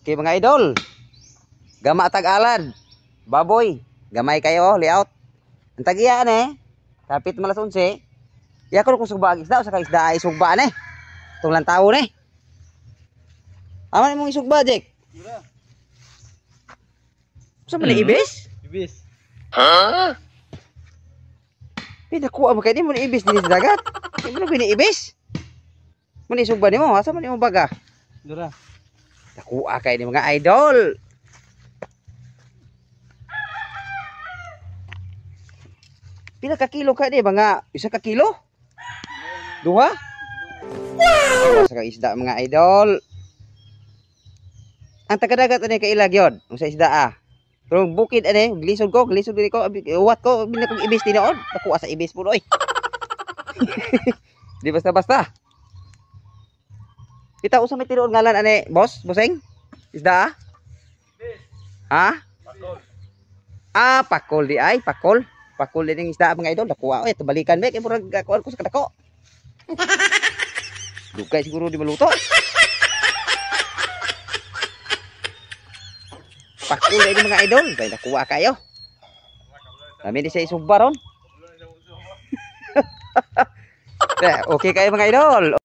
Okay mga idol. Gama tag-alad. Baboy. Gamay kayo, layout. Ang tagiya eh. Kapit malas 11. Ya ko kung sugba ang isda o sa isda ay sugba eh. Itong lantawo eh. Ama mong isugba, Jack? Sa man ibis? Ibis. Huh? Pinakuha mo kay di mo ni ibis dinhi sa dagat. Di mo na ibis. Mo ni isugba nimo, asa man nimo baga? Dura. Nakuha kay ni mga idol. Pila ka kilo ka di mga isa ka kilo? Duha? Wow! Sa isda mga idol. Ang tagadagat ani kailag yon, unsa isda ah. Pero bukid ani, glisod ko, glisod diri ko, uwat ko, bili kong ibis tinuod. Nakuha sa ibis po oy. Di basta-basta. Kita usa may tinuod ngalan ani, boss, bossing? Isda ah? Ha? Pakol. Ah, pakol di ay, pakol. Pakol din ang isda mga idol, nakuha oy, balikan be kay murag kuan ko sa kadako. Dugay siguro di maluto. Pakul ini mga idol, kay nakuha kayo. Kami di sa isugba ron. Okay kayo mga idol.